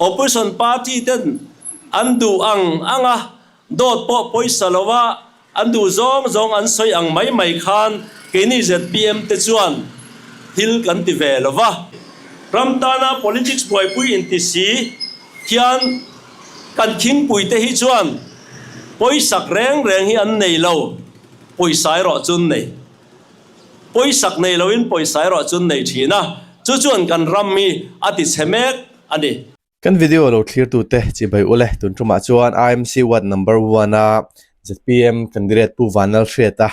Opposition party ten an duh ang ang a, dawt pawh pawisa lo a, an duh zawng zawng an sawi ang mai mai khan keini zpm te chuan thil kan ti ve lo va. Ram tana politics buaipui inti si hian kan khingpui te hi chuan pawisak reng reng hi an nei lo, pawisa erawh chu an nei. Pawisak nei loin pawisa erawh chu an nei thin a, chu chuan kan ram hi a ti chhe mek a ni. Kan video lo thlirtute chibai ule tun tumah chuan IMC ward number one a zpm candidate Pu Vanlalhriata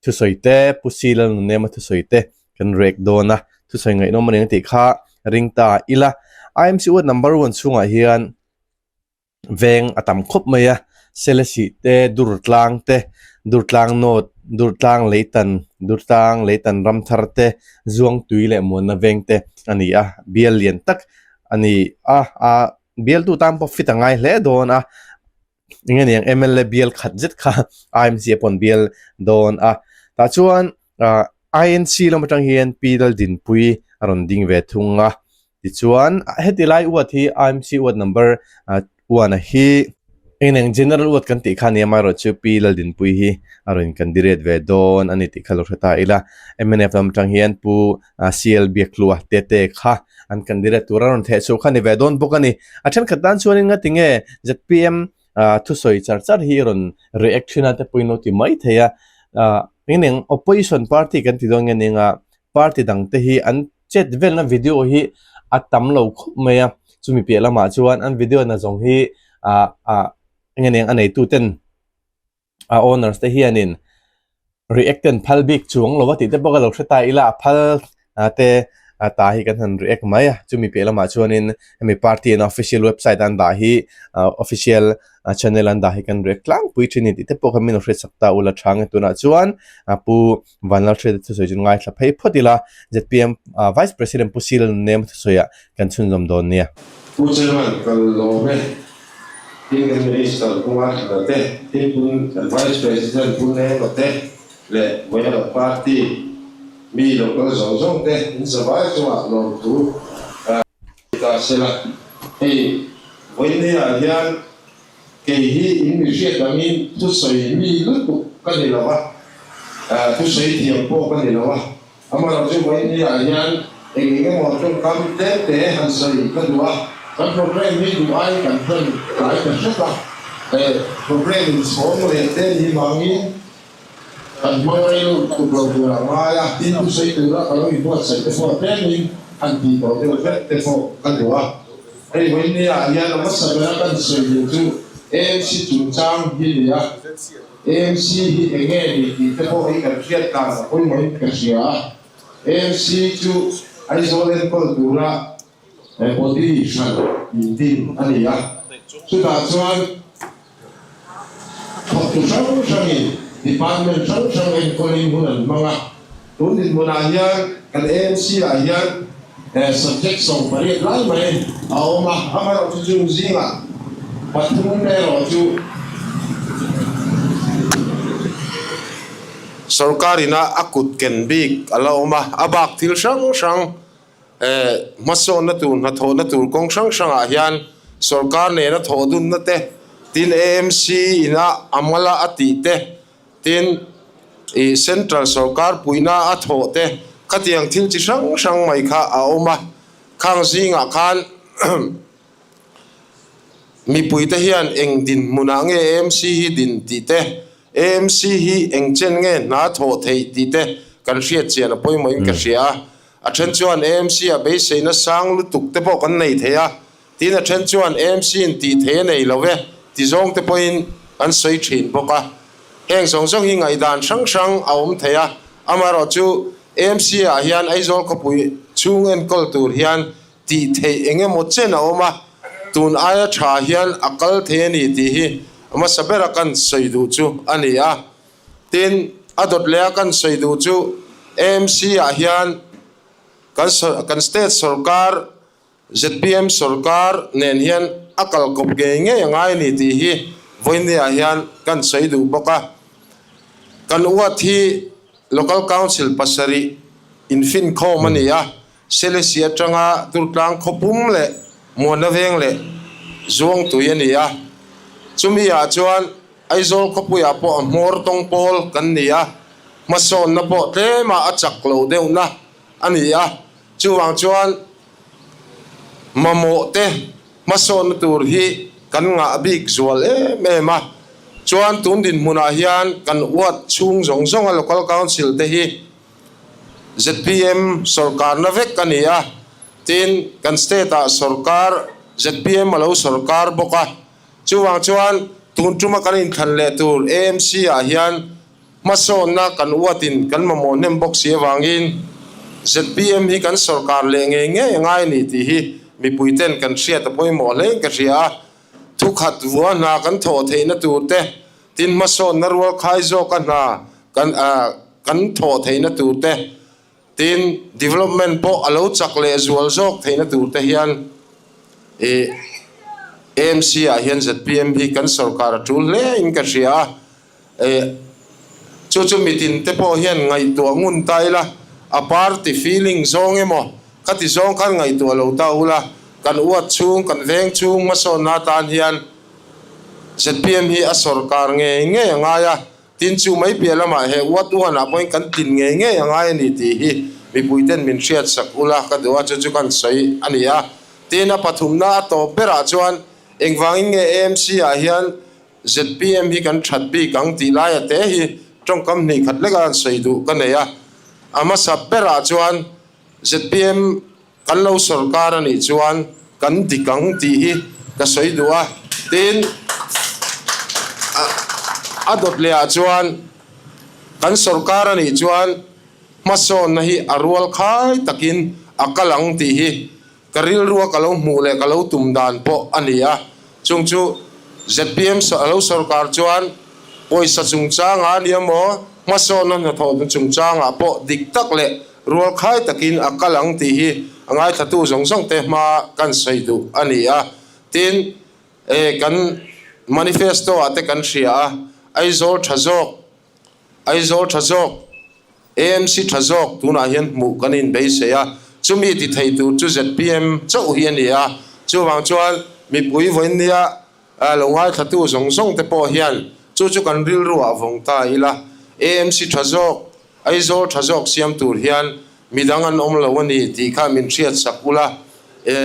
thusawi te, Pu Silalnunema thusawi te kan rek dawn a, thusawi ngaihnawm a ni ang tih kha ring ta ila. IMC ward number one chhungah hian veng a tam khawp mai a Selesih te Durtlang te Durtlang North Durtlang Leitan Durtlang Leitan Ramthar te Zuangtui leh Muanna veng te a ni a bial lian tak a ni a a bialtu tan pawh fit a ngai hle dawn a eng nge niang M L A bial khat zet kha I M C a pawn bial dawn a tah chuan ah I N C lam atang hian Pi Laldinpuii a rawn ding ve thung a. Tichuan, heti lai uat hi IMC uat number one a hi engeng general uat kan tih kha nia amaherawhchu Pi Laldinpuii hi a rawn candidate ve dawn a ni tih kha lo hre ta ila. Mnf lam atang hian Pu CL Biakhlua Tete kha an candidate tur a rawn theh chhuah kha ni ve dawn bawk a ni. A thenkhat tan chuanin ngati nge zpm thusawi char char hi rawn react thin a te pawhin lo ti mai thei a. Engeng opposition party kan ti dawn nge nia party dang te hi an Chet velna video hi a tam lo khawp mai a, chumi piah lamah chuan an video na zawng hi ah ah eng nge a neitu ten a owners te hianin react ten phal bik chuang lo a tih te pawh ka lo hre ta ila a phal te ta hi kan han react mai a, chumi piah lamah chuanin hemi party an official website an dah hi ah official a channel an dah hi kan react tlangpui thin a ni tih te pawh kha min lo hriatsak ta ula tha nge tunah chuan a pu Vanlalhriata thusawi chu ngaithla phei phawt ila zpm Vice President Pu Sila Nunema thusawiah kan chhunzawm dawn nia. Pu Chairman kal lawm e. Tin kan Minister Pu Ngaithla te, tin Pu Vice President Pu Nema te leh Vawiin Party mi lo kal zawng zawng te in zavai chungah lawmthu ta sela. Hei Vawinia hian kei hi in mi hriat angin thusawi mi lutuk ka ni lo a, thusawi thiam pawh ka ni lo a, amaherawhchu Vawinia hian eng eng emaw tawngkam tlem te han sawi ka duh a, kan programme hi duh ai kan hman tlai ta hret a, programme inchhawng leh te ni vangin kan hmang rei lutuk lo tur a ngai a, tin thusawi tura ka lo inbuatsaih te pawh tlemin han tih tawh deuh vek te pawh ka duh a. Hei vawinia hian a hmasa bera kan sawi duh chu AMC chungchang hi ni a, AMC hi eng nge ni tih te pawh hi kan hriat dan a pawimawhin ka hria a. AMC chu Aizawl enkawl tura body hran intin a ni a, chutah chuan Thawktu hrang hrangin department hrang hrang enkawlin hun an hmang a, tun dinhmunah hian kan AMC ah hian subject 18 lai mai a awm a, amaherawhchu chung zingah pathum te erawh chu Sorkar ina a kut ken bik a la awm a, a bak thil hrang hrang Hmasawnna tur, hnathawhna tur kawng hrang hrangah hian sorkar nena thawh dunna te, tin AMC ina a mala a tih te, tin ih central sorkar puihna a thawh te, khatiang thil chi hrang hrang mai kha a awm a. Khang zingah khan mipuite hian eng dinhmunah nge AMC hi din tih te, AMC hi eng chen nge hna thawh theih tih te kan hriat chian a pawimawhin ka hria a. A then chuan AMC ah beiseina sang lutuk te pawh kan nei thei a, tin a then chuan AMC in tih thei a nei lo e ti zawng te pawhin an sawi thin bawk a. Heng zawng zawng hi ngaihdan hrang hrang a awm thei a, amaherawh chu AMC ah hian Aizawl khawpui chhung enkawl tur hian tih theih eng emaw chen a awm a, tun aia tha hian a kal thei a ni tih hi hmasa bera kan sawi duh chu a ni a. Tin, a dawt leh a kan sawi duh chu AMC ah hian kan kan state sorkar zpm sorkar nen hian a kal kawp ngei ngei a ngai a ni tih hi vawiin ah hian kan sawi duh bawk a. Kan uat hi Local Council pasarih infinkhawm a ni a, Selesih atanga Durtlang khawpum leh Muanna Veng leh Zuangtui a ni a. Chumi ah chuan Aizawl khawpuiah pawh a hmawr tawng pawl kan ni a, hmasawnna pawh tlemah a chak lo deuhna a ni a. Chuvang chuan mamawh te hmasawnna tur hi kan ngah bik zual em em a. Chuan tun dinhmunah hian kan ward chhung zawng zawnga Local Council te hi zpm sawrkarna vek a ni a, tin kan state ah sawrkar zpm a lo sawrkar bawk a. Chuvang chuan tun tuma kan inthlan leh tur AMC ah hian hmasawnna kan uatin kan mamawh hnem bawk si avangin zpm hi kan sawrkar leh ngei ngei a ngai a ni tih hi mipui ten kan hriat a pawimawh hle in ka hria a. Thukhat vua hna kan thawh theihna tur te, tin hmasawnna rual khai zawka hna kan kan thawh theihna tur te, Tin, development pawh a lo chak leh zual zawk theihna tur te hian ih AMC ah hian zpm hi kan sorkar a tul hle in ka hria a, ih chu chu mitin te pawh hian ngaihtuah ngun ta ila, a party feeling zawng emaw khati zawng khan ngaihtuah lo ta ula, kan uat chhung kan veng chhung hmasawnna atan hian zpm hi a sorkar ngei ngei a ngai a. Tin, chu mai piah lamah he uat uanah pawhin kan tlin ngei ngei a ngai a ni tih hi mipuiten min hriatsak ula ka duh a, chu chu kan sawi a ni a. Tin, a pathumna a tawp berah chuan engvangin nge AMC ah hian zpm hi kan that bik ang tih laia te hi tawngkam hnih khat leka an sawi duh ka nei a. A hmasa berah chuan zpm Kan lo sawrkar a nih chuan kan dik ang tih hi ka sawi duh a, tin a dawt leh ah chuan kan sawrkar a nih chuan hmasawnna hi a rual khai takin a kal ang tih hi ka rilrua ka lo hmuh leh ka lo tum dan pawh a ni a, chung chu zpm a lo sawrkar chuan pawisa chungchangah a nia maw hmasawnna hnathawhna chungchangah pawh dik tak leh Rualkhai takin a kal ang tih hi a ngaithlatu zawng zawng te hma kan sawi duh a ni a. Tin, e kan manifesto ah te kan hria a, Aizawl tha zawk, Aizawl tha zawk, AMC tha zawk tunah hian hmuh kan inbeisei a, chumi ti thei tur chu zpm chauh hi a ni a. Chuvang chuan mipui vawiinnia lo ngaithlatu zawng zawng te pawh hian chu chu kan rilru ah vawng ta ila, AMC tha zawk, Aizawl tha zawk siam tur hian midang an awm lo a ni tih kha min hriat sak ula. E,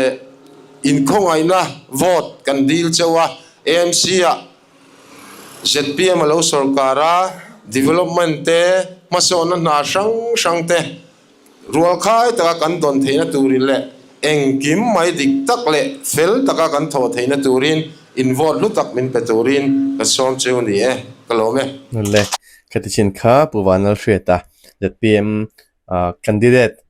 inkhawngaihna vote kan dil cheu a, AMC ah zpm a lo sawrkar a, development te, hmasawnna hna hrang hrang te rualkhai taka kan dawn theihna turin leh engkim mai dik tak leh fel taka kan thawh theihna turin in vote hlu tak min pe turin ka sawm cheu ni e, ka lawm e. Le, Khati chin kha Pu Vanlalhriata, zpm candidate,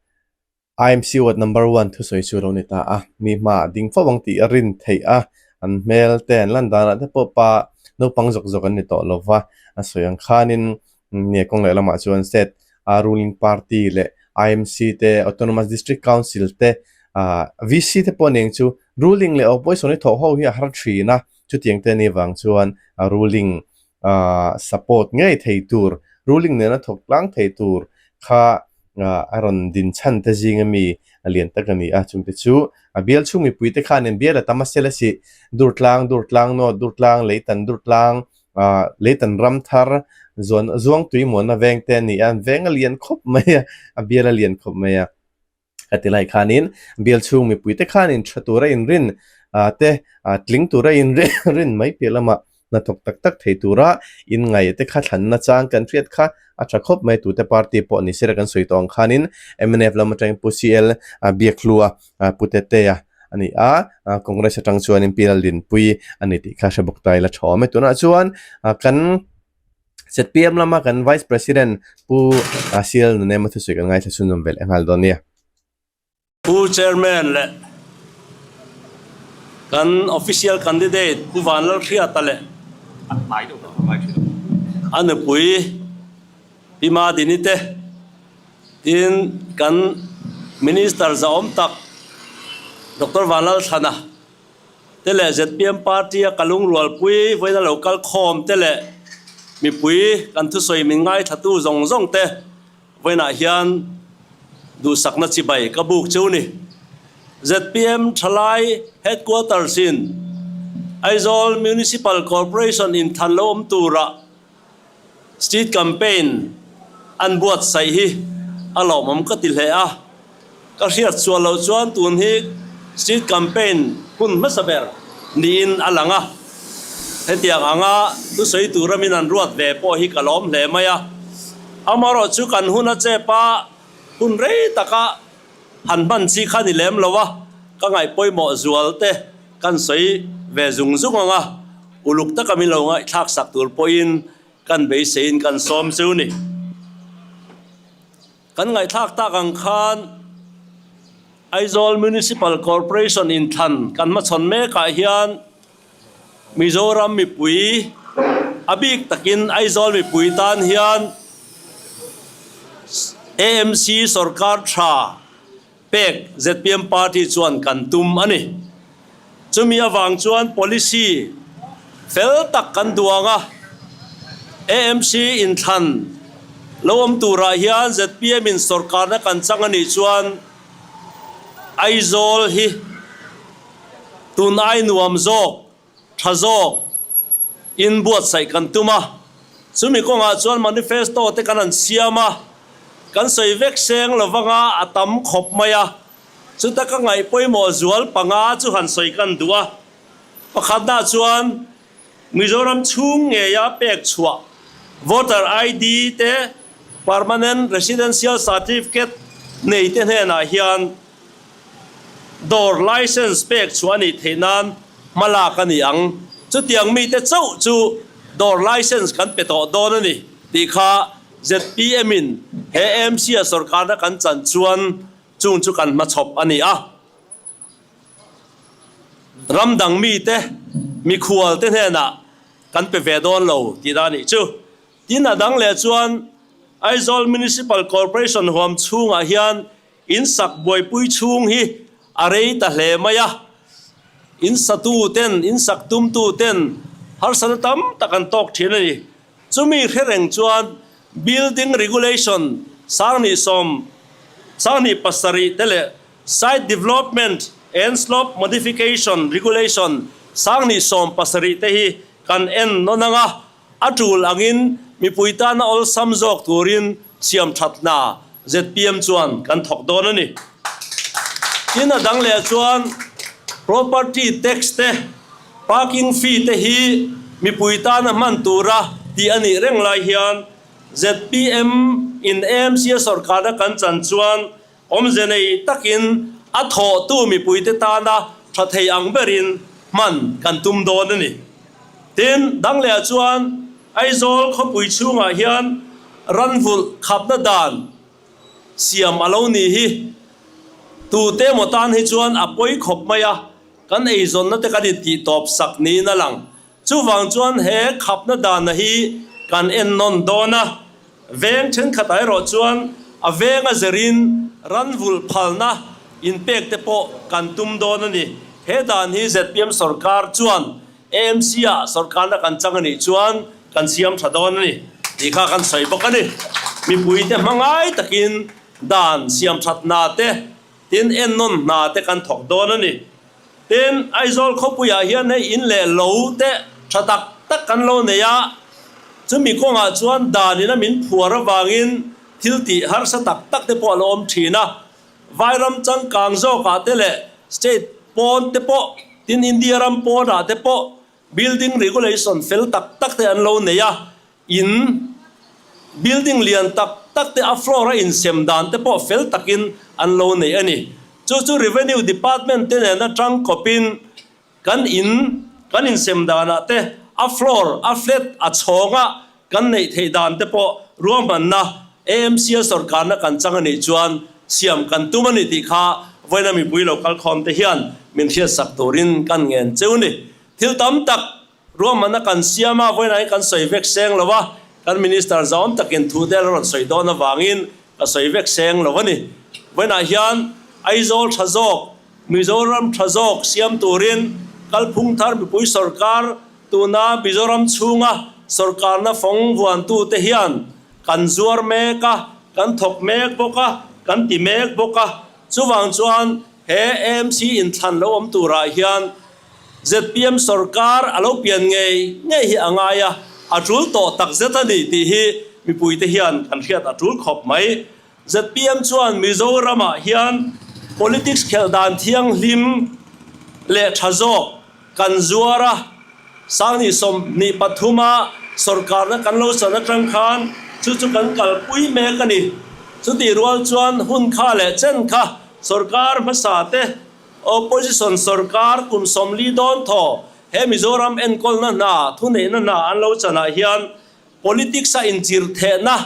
IMC ward number one thusawi chu a lo ni ta a, mi hmaah ding fo ang tih a rin theih a, an hmel te an lan danah te pawh pa naupang zawk zawk an ni tawh lo va, a sawi ang khanin nia kawng leh lamah chuan state a ruling party leh IMC te Autonomous District Council te ah VC te pawh nen chu ruling leh opposition hi thawh ho hi a har thin a, chutiang te anih vang chuan a ruling support ngei thei tur, ruling nena thawk tlang thei tur kha a rawn din chhan te zinga mi a lian tak a ni a, chungte chu a bial chhung mipui te khanin bial a tam a sel a sih, Durtlang, Durtlang North, Durtlang, Leitan, Durtlang, Leitan ram thar, zuan Zuangtui muanna veng te a ni a, veng a lian khawp mai a, a bial a lian khawp mai a. Ka ti lai khanin bial chhung mipuite khanin tha tura inrin te tling tura inrin mai piah lamah hnathawk tak tak thei tura inngaih te kha thlanna chang kan hriat kha a tha khawp mai tute party pawh ni sela kan sawi tawh ang khanin mnf lam atangin Pu CL Biakhlua Pu Tetea a ni a, Congress atang chuanin Pi Laldinpuii a ni tih kha hre bawk ta ila tha awm e. Tunah chuan kan zpm lama kan Vice President Pu CL Nunema thusawi kan ngaithla chhunzawm velh nghal dawn nia. Pu Chairman leh kan Official Candidate Pu Vanlalhriata leh a nupui Pi Madini te tin kan Minister zahawm tak Doctor Vanlalthlana te leh zpm party a ka lungrualpui vawiin a lo kal khawm te leh mipui kan thusawi min ngaithlatu zawng zawng te vawiinah hian duhsakna chibai ka buk cheu ni. Zpm Thalai Headquarters in Aizawl Municipal Corporation inthan lo awm tura Street Campaign an buatsaih hi a lawmawm ka ti hle a. Ka hriat sual loh chuan tun hi Street Campaign hun hmasa ber niin a lang a. Hetiang anga thusawi tura min an ruat ve pawh hi ka lawm hle mai a. Amaherawh chu kan hun a chep a, hun rei taka han hman chi kha ni lem lo a, ka ngaih pawimawh zual te kan sawi ve zung zung ang a, uluk taka min lo ngaihthlak sak tur pawhin kan beiseiin kan sawm chu ni. Kan ngaihthlak tak ang khan Aizawl Municipal Corporation inthlan kan hmachhawn mekah hian Mizoram mipui, a bik takin Aizawl mipui tan hian AMC sorkar tha pek zpm party chuan kan tum a ni. Chumi avang chuan policy fel tak kan duang a, AMC inthlan lo awm turah hian zpm in sorkarna kan chang a nih chuan Aizawl hi Tun ai nuam zawk, tha zawk in buatsaih kan tum a, chumi kawngah chuan manifesto te kan han siam a, kan sawi vek seng lovanga a tam khawp mai a, chuta ka ngaih pawimawh zual panga chu han sawi kan duh a, pakhatna chuan Mizoram chhung ngeia pek chhuah voter ID te permanent residential certificate nei te hnenah hian Dawr license pek chhuah a nih theih nan hma lak a ni ang. Chutiang mite chauh chu dawr license kan pe tawh dawn a ni tih kha zpm in he AMC a sorkarna kan chan chuan chung chu kan hmachhawp a ni a. Ram dang mite mikhual te hnenah kan pe ve dawn lo tih dan a nih chu. Tin a dang leh chuan Aizawl Municipal Corporation huam chhungah hian In sak buaipui chhung hi a rei ta hle mai a, in satu ten, in sak tumtu ten harsatna tam tak an tawk thin a ni. Chumi hre reng chuan Building Regulation 70 27 te leh Site Development and Slope Modification Regulation 70 te hi kan en nawn ang a, A tul angin mipui tana awlsam zawk turin siam that hna zpm chuan kan thawk dawn a ni. Tin a dang leh chuan property tax te, parking fee te hi mipui tana hman tura tih a nih reng lai hian zpm in AMC a sawrkarna kan chan chuan Awmze nei takin a thawhtu mipuite tana tha thei ang berin hman kan tum dawn a ni. Tin, dang lehah chuan Aizawl khawpui chhungah hian ranvulh khapna dan siam a lo ni hi tute emaw tan hi chuan a pawi khawp mai a, kan eizawnna te kan intihtawp sak niin a lang. Chuvang chuan he khapna dana hi kan ennawn dawn a, veng thenkhatah erawh chuan a venga zerin ranvulh phalna inpek te pawh kan tum dawn a ni. He dan hi zpm sorkar chuan AMC-ah sorkarna kan chang a nih chuan kan siam tha dawn a ni tih kha kan sawi bawk a ni. Mipuite hmangai takin dan siam that hna te, tin ennawn hna te kan thawk dawn a ni. Tin, Aizawl khawpuiah hian hei in leh lo te tha tak tak kan lo nei a, chumi kawngah chuan danin a min phuar avangin thil tih harsa tak tak te pawh a lo awm thin a. Vairam changkang zawkah te leh state pawn te pawh, tin India ram pawnah te pawh building regulation fel tak tak te an lo nei a, In building lian tak tak te a floor a insem dan te pawh fel takin an lo nei a ni. Chu chu Revenue Department te nen atang kawpin kan in kan insem danah te a floor a flat a chhawnga kan neih theih dan te pawh ruahmanna AMC a sawrkarna kan chang a nih chuan siam kan tum a ni tih kha vawiina mipui lo kalkhawm te hian min hriatsak turin kan ngen cheu ni. Thil tam tak Ruahmanna kan siam a, vawiinah hian kan sawi vek seng lo a, kan Minister zahawm takin thu te a rawn sawi dawn avangin ka sawi vek seng lo a ni. Vawiinah hian Aizawl tha zawk, Mizoram tha zawk siam turin kalphung thar mipui sawrkar tuna Mizoram chhunga sawrkarna fawng vuantute hian kan zuar mek a, kan thawk mek bawk a, kan ti mek bawk a. Chuvang chuan. He AMC inthlan lo awm turah hian zpm sorkar a lo pian ngei ngei hi a ngai a, a tul tawh takzet a ni tih hi mipuite hian kan hriat a tul khawp mai. Zpm chuan Mizoramah hian politics khelh dan thianghlim leh tha zawk kan zuar a, Sangni 23 a sorkarna kan lo chan atang khan chu chu kan kalpui mek a ni. Chutih rual chuan hun kha leh chen kha sorkar hmasa te opposition sorkar kum 40 dawn thaw he Mizoram enkawlna hna thuneihna hna an lo chanah hian politics a inchir thehna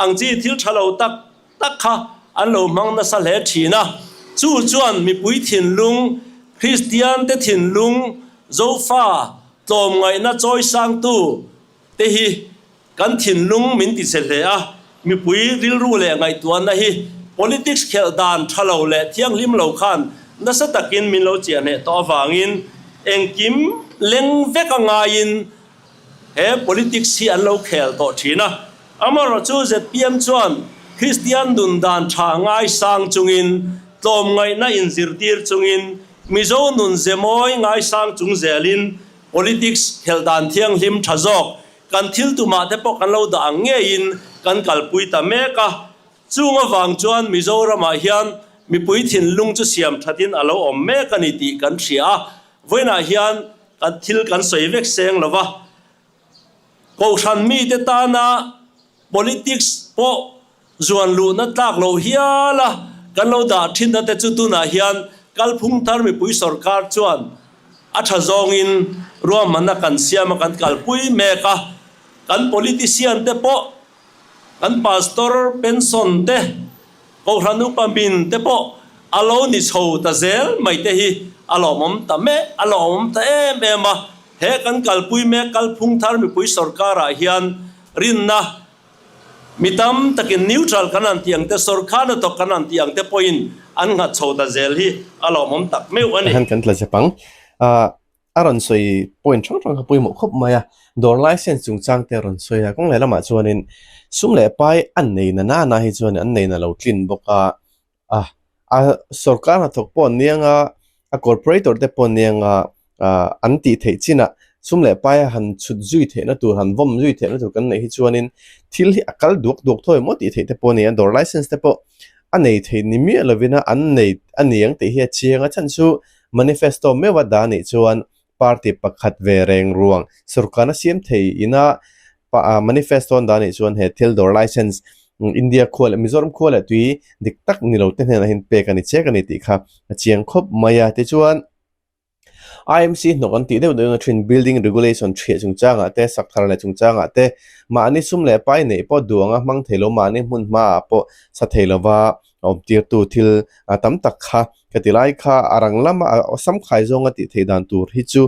ang chi thil tha lo tak tak kha an lo hmang nasa hle thin a. Chu chuan mipui thinlung, Kristian te thinlung, Zofa tlawmngaihna chawisangtu te hi kan thinlung min ti che hle a. Mipui rilru leh ngaihtuahna hi politics khelh dan tha lo leh thianghlim lo khan nasa takin min lo chiahhneh tawh avangin engkim leng vek a ngaiin He politics hi an lo khel tawh thin a, amaherawhchu zpm chuan Kristian nun dan tha ngaisang chungin, tlawmngaihna inzirtir chungin, Mizo nun ze mawi ngaisang chung zelin politics khelh dan thianghlim tha zawk kan thil tumah te pawh kan lo dah ang ngeiin kan kalpui ta mek a. Chung avang chuan Mizoramah hian mipui thinlung chu siam thatin a lo awm mek a ni tih kan hria a, vawiinah hian Kan thil kan sawi vek seng lo va, Kohhran mite tana politics pawh zuan luhna tlak loh hial a kan lo dah thinna te chu tunah hian kalphung thar mipui sorkar chuan a tha zawngin ruahmanna kan siam a kan kalpui mek a, kan politician te pawh kan pastor pension te Kohhran upa min te pawh a lo ni chho ta zel mai te hi a lawmawm ta mek, a lawmawm ta em em a. He kan kalpui mek kalphung thar mipui sorkarah hian rinna mi tam takin neutral kan han tih ang te, sorkar hnathawk kan han tih ang te pawhin an nghat chho ta zel hi a lawmawm tak meuh a ni. Han kan tla zep ang. A rawn sawi point hrang hrang kha pawimawh khawp mai a, dawr license chungchang te a rawn sawi a, kawng leh lamah chuanin sum leh pai an nei na nana hi chuan an nei na lo tlin bawk a, a a sorkar hnathawk pawh an ni anga a corporator te pawh an ni anga ah an tih theih chinah sum leh pai a han chhut zui theihna tur han vawm zui theihna tur kan neih hi chuanin thil hi a kal duak duak thawi maw tih theih te pawh a ni a, dawr license te pawh a nei thei ni miah lovin a an nei a ni ang tih hi a chiang a chhan chu Manifesto meuha dah nih chuan party pakhat ve reng ruang sorkarna siam thei ina manifesto an dah nih chuan he thil dawr license India khua leh Mizoram khua leh tui dik tak ni lo te hnenah hian pek a ni chek a ni tih kha a chiang khawp mai a. Tichuan IMC hnawk an tih deuh deuhna thin building regulation ṭhiah chungchangah te sak thar leh chungchangah te mahni sum leh pai neih pawh duh anga hmang thei lo mahni hmun hmaah pawh sa thei lova awm tirtu thil tam tak kha Ka ti lai kha a rang lama a awsam khai zawnga tih theih dan tur hi chu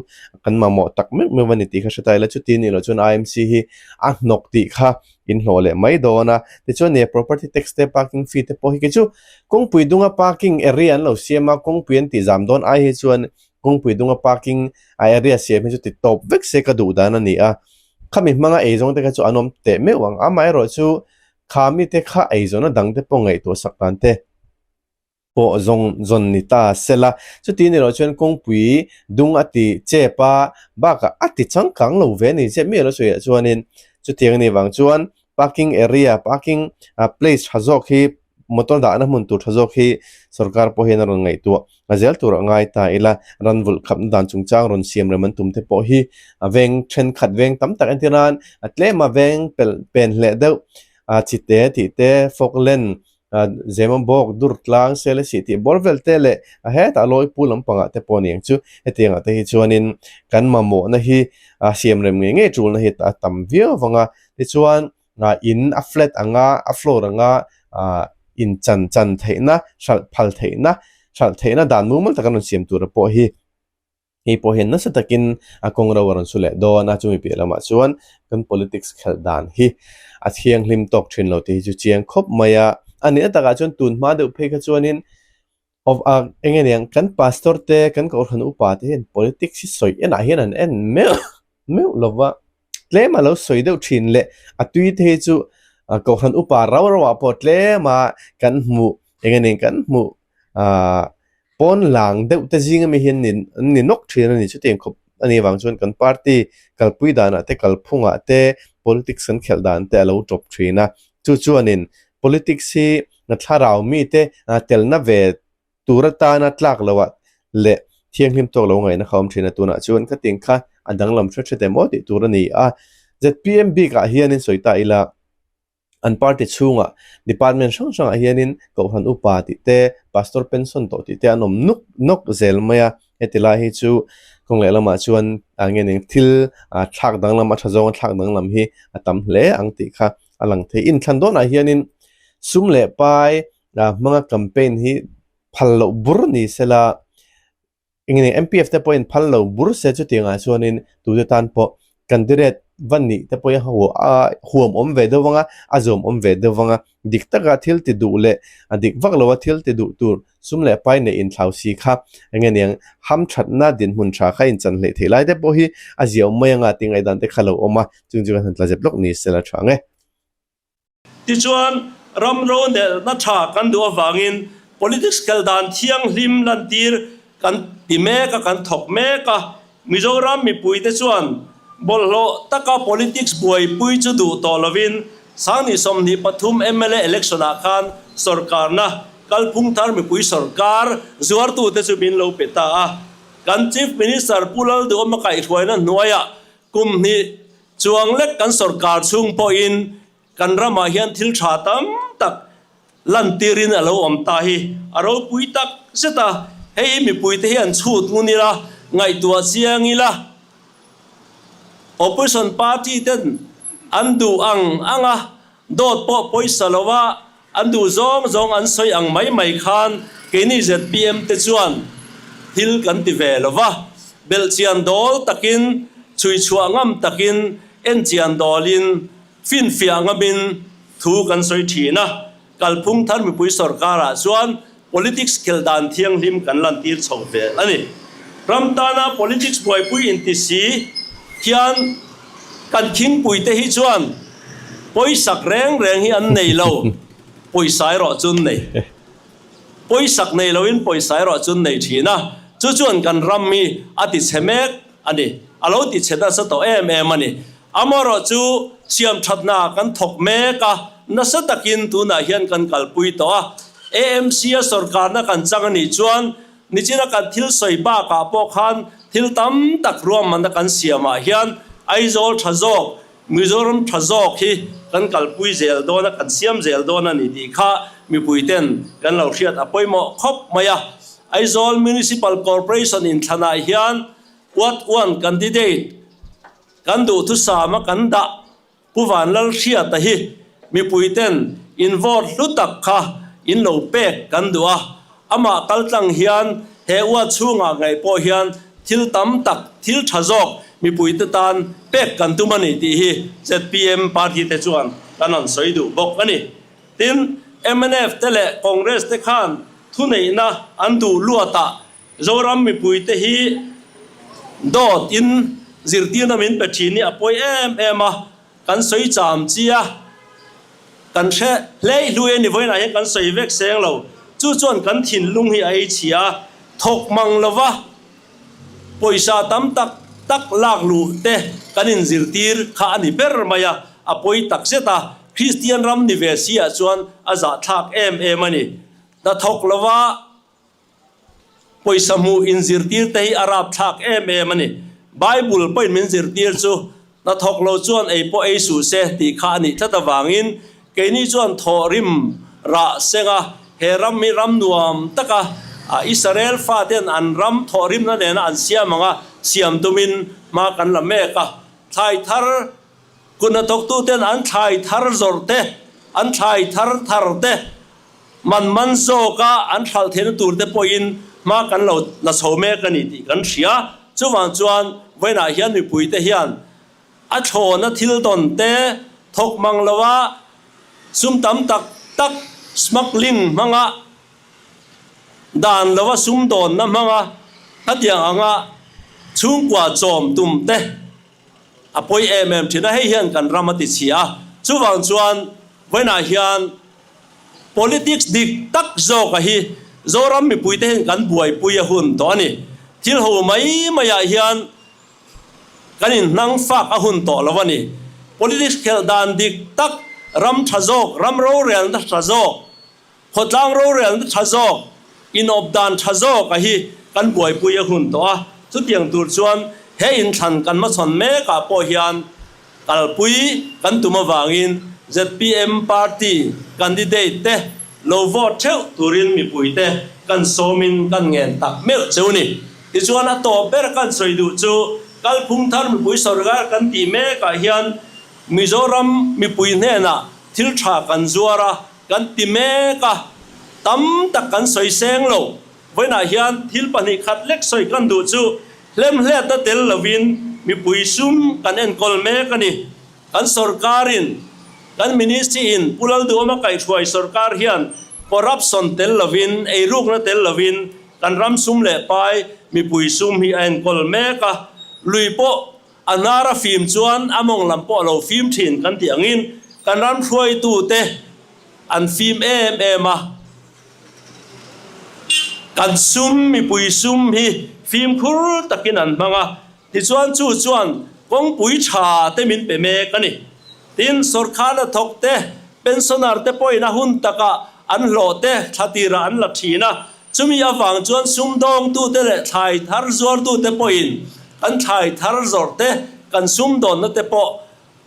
kan mamawh tak meuh meuh a ni tih kha hre ta ila chuti nih loh chuan IMC hi a hnawk tih kha in hlawh leh mai dawn a. Tichuan nia property tax te parking fee te pawh hi kei chu kawngpui dunga parking area an lo siam a kawngpui an tih zam dawn ai hi chuan kawngpui dunga parking a area siam hi chu ti tawp vek se ka duh dan a ni a. Khami hmanga eizawng te kha chu an awm teh meuh ang amaherawhchu kha mite kha eizawnna dang te pawh ngaihtuah sak dan te. pawh zawng zawn ni ta sela. Chuti ni loh chuan kawngpui dung a ti chep a, bakah a ti changkang lo ve a ni zep miah lo sawiah chuanin chutiang a nih vang chuan parking area, parking place tha zawk hi motor dahna hmun tur tha zawk hi sorkar pawh hian a rawn ngaihtuah a zel tur a ngai ta ila. Ran vulh khapna dan chungchang rawn siam rem an tum te pawh hi a veng thenkhat veng tam tak entir nan a tlem a veng pelh pen hleh deuh a chite tih te Falkland Zema bawk dur tlang sel a sih tih bawr vel te leh a hetah lawi pu lampangah te pawh a ni ang chu. Hetiangah te hi chuanin kan mamawhna hi a siam rem ngei ngei tulna hi a tam viau vang a. Tichuan in a flat anga a floor anga in chan chan theihna hralh phal theihna hralh theihna dan mumal taka rawn siam tura pawh hi Hei pawh hian nasa takin a kawng ro a rawn su leh dawn a, chumi piah lamah chuan kan politics khelh dan hi a thianghlim tawk thin lo tih hi chu chiang khawp mai a. A nihna takah chuan tun hma deuh phei kha chuanin of a eng nge niang kan pastor te kan kohhran upa te hian politics hi sawi enah hian an en meuh meuh lo va, tlem a lo sawi deuh thin leh a tui te hi chu kohhran upa rau rauah pawh tlema kan hmuh eng nge niang kan hmuh ah. Pawn lang deuh te zing ami hi an ni an ni nawk thin a ni. Chutiang khawp a nih avang chuan kan party kalpui danah te kalphungah te politics kan khelh dan te a lo tawp thin a. Chu chuanin politics hi thlarau mite telna ve tur atana tlak loah leh thianghlim tawk lo ngaihna kha awm thin a. Tunah chuan khatiang kha a danglam hre hre em aw tih tur a ni a. ZPM bikah hianin sawi ta ila. An party chhungah department hrang hrangah hianin Kohhran upa tih te, Pastor pension tawh tih te an awm nuk nawk zel mai a, heti lai hi chu kawng leh lamah chuan ah nge ning thil ah thlak danglam a tha zawnga thlak danglam hi a tam hle ang tih kha a lang thei. Inthlan dawnah hianin sum leh pai ah hmanga campaign hi phal loh bur ni sela. Eng nge MPF te pawhin phal lo bur se chutiangah chuanin tute tan pawh candidate va nih te pawhin a huam awm ve deuh vang a, a zawm awm ve deuh vang a, dik taka thil ti duh leh a dik vak loa thil ti duh tur sum leh pai neih inthlau si kha eng nge niang hamthatna dinhmun tha kha inchan hleih theih lai te pawh hi a ziaawm mai anga tih ngaihdan te kha lo awm a, chung chu kan han tla zep lawk ni se la tha ang e. Tichuan, ram ronelna tha kan duh avangin politics kal dan thianghlim lantir kan ti mek a, kan thawk mek a. Mizoram mipuite chuan bawlhhlawh taka politics buaipui chu duh tawh lovin Sangni 23 mla election-ah khan sorkarna kalphung thar mipui sorkar zuartute chu min lo pe ta a. Kan Chief Minister Pu Lalduhawma kaihhruaina hnuaiah kum hnih Chuang lek kan sorkar chhung pawhin kan ramah hian thil tha tam tak lantirin a lo awm ta hi a ropui tak zet a, hei hi mipuite hi an chhut ngun ila, ngaihtuah chiang ila, opposition party ten an duh ang ang a, dawt pawh pawisa lo a, An duh zawng zawng an sawi ang mai mai khan keini zpm te chuan thil kan ti ve lo va, belhchian dawl takin, chhuichhuah ngam takin, enchian dawlin, finfiah ngamin thu kan sawi thin a. Kalphung thar mipui sorkarah chuan politics khelh dan thianghlim kan lantir chho ve a ni. Ram tana politics buaipui inti si hian kan khingpui te hi chuan pawisak reng reng hi an nei lo, pawisa erawh chu an nei. Pawisak nei loin pawisa erawh chu an nei thin a, chu chuan kan ram hi a ti chhe mek a ni, a lo ti chhe nasa tawh em em a ni. Amaherawh chu siam thatna kan thawk mek a, nasa takin tunah hian kan kalpui tawh a. AMC-a sorkarna kan chang a nih chuan nichina kan thil sawi bakah pawh khan thil tam tak ruahmanna kan siamah hian Aizawl tha zawk, Mizoram tha zawk hi kan kalpui zel dawn a, kan siam zel dawn a ni tih kha mipuiten kan lo hriat a pawimawh khawp mai a. Aizawl Municipal Corporation inthlanah hian Ward one candidate, Kan duhthusama kan dah Pu Vanlalhriata hi mipuiten in vote hlu tak kha in lo pek kan duh a, amah kaltlang hian he ua chhungah ngaih pawh hian thil tam tak, thil tha zawk mipuite tan pek kan tum a ni tih hi zpm party te chuan kan rawn sawi duh bawk a ni. Tin, mnf te leh Congress te khan thuneihna an duh luatah Zoram mipuite hi dawt in zirtirna min pe thin hi a pawi em em a, kan sawi cham chi a, kan hre hleih hlui a ni vawiinah hian kan sawi vek seng lo, chu chuan kan thinlung hi a ei chhia a, thawk mang lova pawisa tam tak tak lak luh te kan inzirtir kha a ni ber mai a, a pawi tak zet a, Kristian ram ni ve si ah chuan a zahthlak em em a ni, hnathawk lova. Pawisa hmuh inzirtir te hi a rapthlak em em a ni. Bible pawhin min zirtir chu, Hnathawk lo chuan ei pawh ei suh se tih kha a nih tlat avangin keini chuan thawhrim rah seng a, he ram hi ram nuam taka Israel faten an ram thawhrimna nena an siam anga siam tumin hma kan la mek a. Thlai thar kut hnathawktuten an thlai thar zawrh te, an thlai thar thar te, Man man zawka an hralh theihna tur te pawhin hma kan lo la chho mek a ni tih kan hria. Chuvang chuan vawiinah hian mipuite hian a thlawna thil dawn te thawk mang loa sum tam tak tak smuggling hmanga dan loa sum dawnna hmanga hetiang anga chhungkua chawm tum te a pawi em em thin a, hei hian kan ram a ti chhia a. Chuvang chuan vawiinah hian Politics dik tak zawka hi Zoram mipuite hian kan buaipui a hun tawh a ni. Thil ho mai maiah hian kan inhnang fak a hun tawh lo a ni. Politics khelh dan dik tak, ram tha zawk, ram rorelna tha zawk, Khawtlang rorelna tha zawk, inawp dan tha zawk a hi kan buaipui a hun tawh a, chutiang tur chuan he inthlan kan hmachhawn mekah pawh hian kalpui kan tum avangin zpm party candidate te lo vote theuh turin mipuite kan sawmin kan ngen tak meuh cheu ni. Tichuan a tawp ber kan sawi duh chu kalphung thar mipui sorkar kan tih mekah hian Mizoram mipui hnenah thil tha kan zuar a, Kan ti mek a, tam tak kan sawi seng lo. Vawiinah hian thil 2 khat lek sawi kan duh chu hlemhletna tel lovin mipui sum kan enkawl mek a ni. Kan sorkarin, kan ministry-in Pu Lalduhawma kaihhruai sorkar hian corruption tel lovin, eirukna tel lovin kan ram sum leh pai mipui sum hi a enkawl mek a. Lui pawh A hnar a fim chuan a mawng lam pawh a lo fim thin kan tih angin kan ram hruaitute an fim em em a. Kan sum, mipui sum hi fimkhur takin an hmang a, tichuan chu chuan kawngpui tha te min pe mek a ni. Tin, sorkar hnathawk te, pensioner te pawhin a hun takah an hlawh te thla tirah an la thin a, Chumi avang chuan sumdawngtute leh thlai thar zuartute pawhin kan thlai thar zawrh te, kan sumdawnna te pawh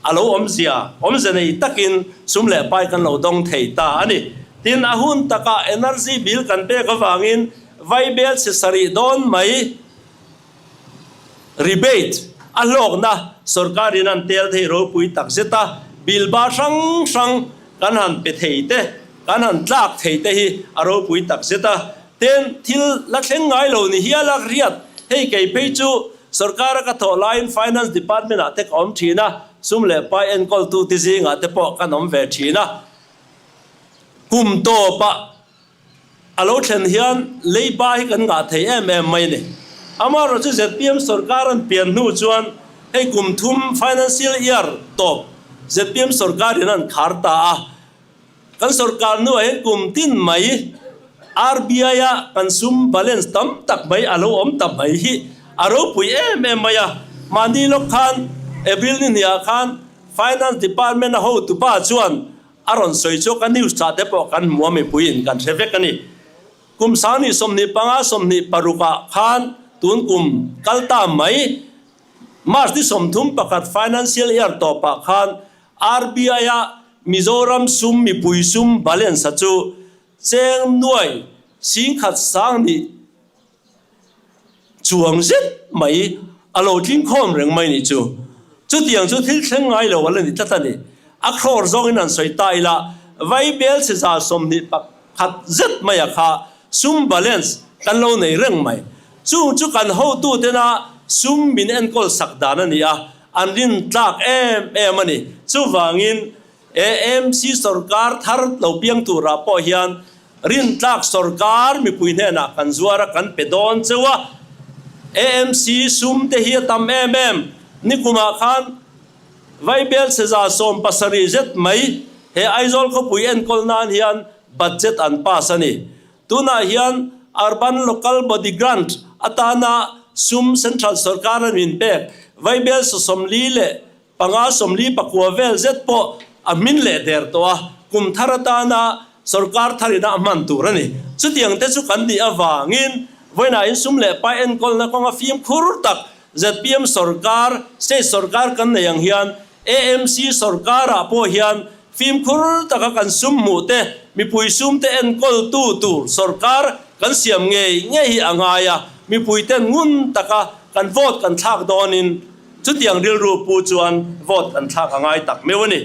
a lo awmzia, awmze nei takin sum leh pai kan lo dawng thei ta a ni. Tin, a hun takah energy bill kan pek avangin vaibel chhe sarih dawn mai rebate a hlawkna sorkarin an tel thei ropui tak zet a, bill ba hrang hrang kan han pe thei te, kan han tlak thei te hi a ropui tak zet a. Tin, thil la thleng ngai lo ni hial a riat, hei kei phei chu sorkara ka thawh laiin Finance Department ah te ka awm thin a, sum leh pai enkawltu te zingah te pawh kan awm ve thin a, kum tawpah A lo thlen hian leiba hi kan ngah thei em em mai a ni. Amaherawh chu zpm sorkar an pian hnu chuan hei kum thum financial year tawp zpm sorkar in an khar ta a. Kan sorkar hnuah hian kum tin mai RBI a kan sum balance tam tak mai a lo awm ta mai hi a ropui em em mai a. Mahni lawk khan April ni hniah khan Finance Department a hotupa chuan A rawn sawi chu ka news chah te pawh kan hmu a mipui in kan hre vek a ni. Kum 2025 26 ah khan tun kum kal ta mai March ni 31 financial year tawp ah khan RBI a Mizoram sum mipui sum balance a chu cheng nuai 10,000 sang nih Chuang zet mai a lo tling khawm reng mai nih chu. Chutiang chu thil thleng ngai lo a la ni tlat a ni. A thlawr zawngin an sawi ta ila, Vaibel chhe 21 zet mai a kha sum balance kan lo nei reng mai. Chung chu kan hotutena sum min enkawl sak dan a ni a, an rin tlak em em a ni. Chuvangin AMC sorkar thar lo piang turah pawh hian Rintlak sorkar mipui hnenah kan zuar a, kan pe dawn cheu a. AMC sum te hi a tam em em. Nikumah khan Vaibel chhe 70 zet mai he Aizawl khawpui enkawl nan hian budget an pass a ni. Tunah hian Urban Local Body Grant atana sum Central sorkar an min pek Vaibel 40 leh 5 49 vel zet pawh a hmin leh der tawh a, kum thar atana sorkar thar ina a hman tur a ni. Chutiang te chu kan nih avangin vawiinah insum leh pai enkawlna kawnga fimkhur tak zpm sorkar, state sorkar kan nei ang hian AMC sorkarah pawh hian fimkhur taka kan sum hmuh te, mipui sum te enkawltu tur sorkar kan siam ngei ngei hi a ngai a, mipui ten ngun taka kan vote kan thlak dawnin Chutiang rilru pu chuan vote kan thlak a ngai tak meuh a ni.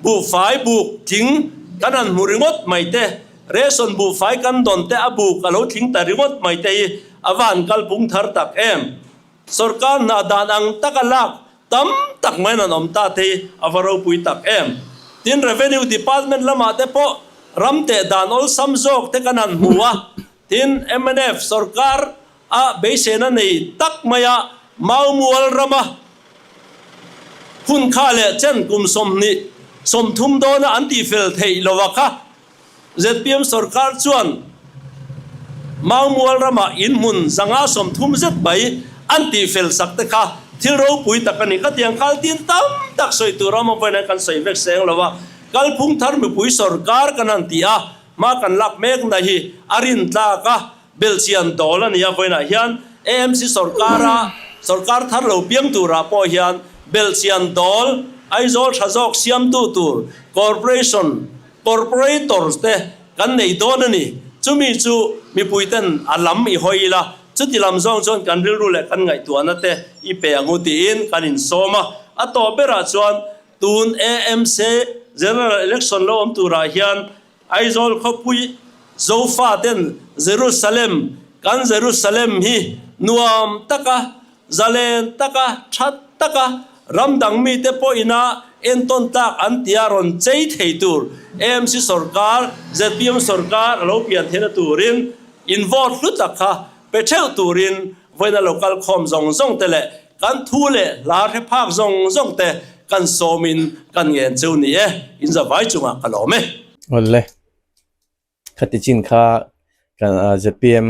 Buhfai buk tling kan han hmu ringawt mai te, ration buhfai kan dawn te a buk a lo tling ta ringawt mai te hi a va han kalpung thar tak em. Sorkar hna dan ang taka lak tam tak maiin an awm ta te hi a va ropui tak em. Tin, Revenue Department lamah te pawh ram teh dan awlsam zawk te kan han hmu a, Tin, mnf sorkar a beiseina nei tak maia Maumual rama hun kha leh chen kum 20 30 dawna an tihfel theih lova kha zpm sorkar chuan Maumual ramah inhmun 130 zet mai an tihfel sak te kha thil ropui tak a ni. Khatiang khal tin tam tak sawi tur a awm avangin kan sawi vek seng lo a, kalphung thar mipui sorkar kan han ti a, hma kan lak mekna hi a rintlak a, Belhchian dawl a nia vawiinah hian AMC sorkara sorkar thar lo piang turah pawh hian belhchian dawl Aizawl tha zawk siamtu tur Corporation Corporators te kan nei dawn a ni. Chumi chu mipuiten a lam i hawi ila, chuti lam zawng chuan kan rilru leh kan ngaihtuahna te i pe ang u tiin kan insawm a. A tawp berah chuan tun AMC General Election lo awm turah hian Aizawl khawpui Zofaten Jerusalem, kan Jerusalem hi nuam taka, zalen taka, tha taka ram dang mite pawhina entawn tlak an tia rawn chei thei tur AMC sorkar, zpm sorkar a lo pian theihna turin in vote hlu tak kha pe theuh turin vawiina local khawm zawng zawng te leh kan thu leh hla hre phak zawng zawng te kan sawmin kan ngen cheu ni e, in zavai chungah ka lawm e. Awle, khati chin kha kan zpm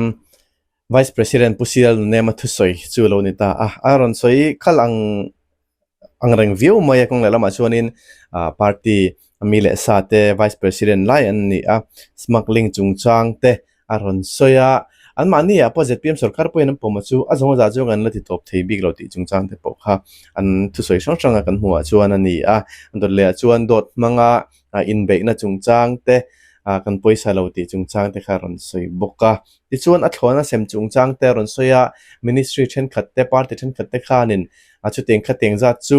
Vice President Pu Sial Nunema thusawi chu lo ni ta a, a rawn sawi khalh ang ang reng viau mai a, kawng leh lamah chuanin party mi leh sa te Vice President lai an ni a, smuggling chungchang te a rawn sawi a, anmahni ah pawh zpm sorkar pawhin an pawm a chu a zawng a zah chu kan la ti tawp thei bik lo tih chungchang te pawh kha an thusawi hrang hrang a kan hmuh ah chuan a ni a, dawt leh ah chuan dawt hmanga inbeihna chungchang te ah kan pawisa lo tih chungchang te kha a rawn sawi bawk a, tichuan a thlawhna sem chungchang te a rawn sawi a, ministry thenkhat te party thenkhat te khanin a chutiang khatiang zat chu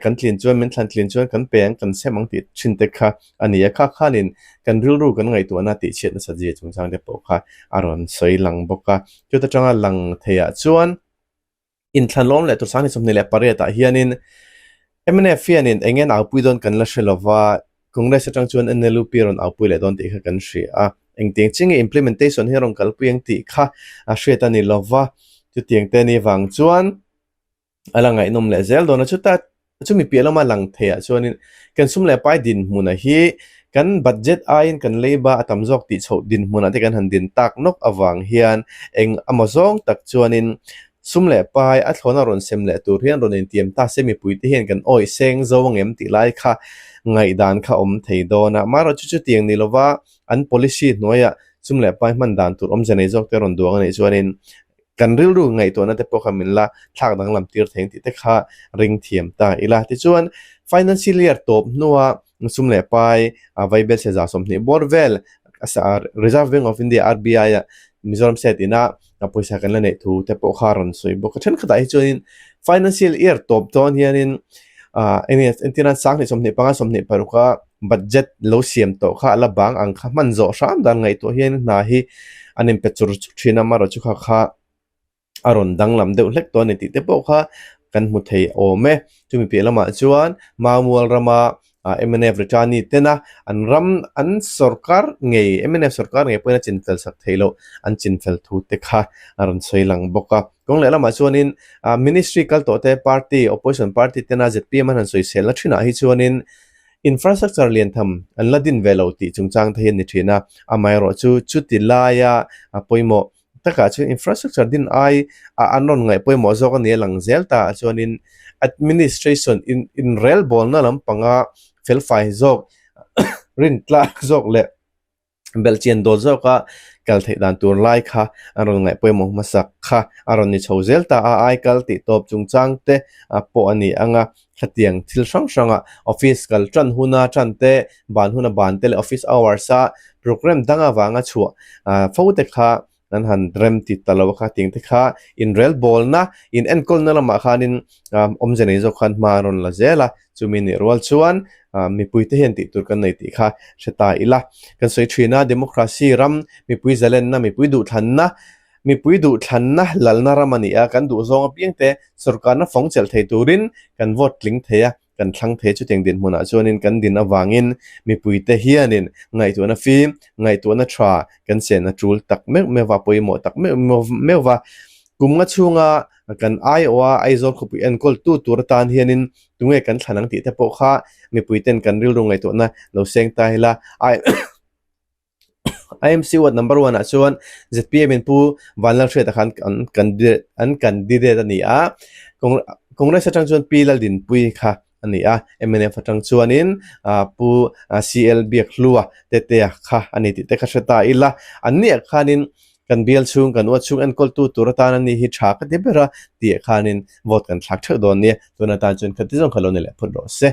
kan tlin chuan min thlan tlin chuan kan pe ang kan sem ang tih thin te kha a ni a, kha khanin kan rilru kan ngaihtuahna tih chhiat nasa zia chungchang te pawh kha a rawn sawi lang bawk a, chuta tanga lang theiah chuan inthlan lawm leh tur 28 ah hianin mnf hianin eng nge an aupui dawn kan la hre lova Congress atang chuan NLUP rawn aupui leh dawn tih kha kan hria a, engtiang chi nge implementation hi a rawn kalpui ang tih kha a hriat a ni lova, chutiang te ni vang chuan a la ngaihnawm leh zel dawn a, chuta chumi piah lama lang theiah chuanin kan sum leh pai dinhmuna hi kan budget aiin kan leiba a tam zawk tih chhoh dinhmunah te kan han din tak nawk avang hian eng amaw zawng tak chuanin sum leh pai a thlawna rawn sem leh tur hian rawn intiam ta se mipui te hian kan awih seng zo ang em tih lai kha ngaihdan kha awm thei dawn a, amaherawhchu chutiang ni lova an policy hnuaiah sum leh pai hman dan tur awmze nei zawk te rawn duang a nih chuanin Kan rilru ngaihtuahna te pawh kha min la thlak danglam tir thei ang tih te kha ring thiam ta ila. Tichuan, financial year tawp hnua sum leh pai vaibel chhe 20 bawr vel Reserve Bank of India, RBI, a Mizoram State ina pawisa kan la neih thu te pawh kha a rawn sawi bawk a. Thenkhatah hi chuanin financial year tawp dawn hianin entirnan 2025 26 a budget lo siam tawh kha a la bang ang kha hman zawh hram dan ngaihtuah hian hna hi an inpe chur chur thin a, amaherawh chu kha kha a rawn danglam deuh hlek tawh a ni tih te pawh kha kan hmu thei awm e. Chumi piah lamah chuan Mamual rama mnf Ritani tena an ram an sorkar ngei mnf sorkar ngei pawhin a chinfel sak theih loh an chinfel thu te kha a rawn sawi lang bawk a. Kawng leh lamah chuanin ministry kal tawh te party opposition party tena zpm an han sawisel na thinah hi chuanin Infrastructure lian tham an la din ve lo tih chungchang te hi a ni thin a, amaherawh chu chuti laia a pawimawh takah chuan infrastructure din ai a an rawn ngaih pawimawh zawk a ni a lang zel ta ah chuanin administration in inrelbawlna lampanga felfai zawk rintlak zawk leh Belhchian dawt zawka kal theih dan tur lai kha a rawn ngaih pawimawh hmasak kha a rawn ni chho zel ta a, ai kal tih tawp chungchang te pawh a ni ang a, khatiang thil hrang hranga office kal tan huna tan te, ban huna ban te leh office hours a programme dang avanga chhuah fo te kha an han rem ti ta lo a kha tiang te kha inrelbawlna in enkawlna lamah khanin awmze nei zawk khan hma a rawn la zel a, chumi nih rual chuan mipui te hian tih tur kan nei tih kha hre ta ila. Kan sawi thin a democracy ram mipui zalenna mipui duhthlanna mipui duhthlanna lalna ram a ni a, kan duhzawng apiang te sorkarna fawng chelh thei turin kan vote tling thei a. kan thlang thei chutiang dinhmunah chuanin kan din avangin mipuite hianin ngaihtuahna fim, ngaihtuahna tha kan chen a tul tak meuh meuh va, pawimawh tak meuh meuh va. Kum nga chhunga kan aiawha Aizawl khawpui enkawl tu tur atan hianin tunge kan thlan ang tih te pawh kha mipuiten kan rilru ngaihtuahna lo seng ta ila. IMC ward number one ah chuan zpm in Pu Vanlalhriata khan an candidate an candidate a ni a, Congress atang chuan Pi Laldinpuii kha a ni a, mnf atang chuanin Pu CL Biakhlua Tetea kha a ni tih te kha hre ta ila, an niah khanin kan bial chhung kan uat chhung enkawltu tur atan a ni hi tha ka ti ber a tih ah khanin vote kan thlak theuh dawn nia, tun atan chuan khati zawng kha lo ni leh phawt rawh se.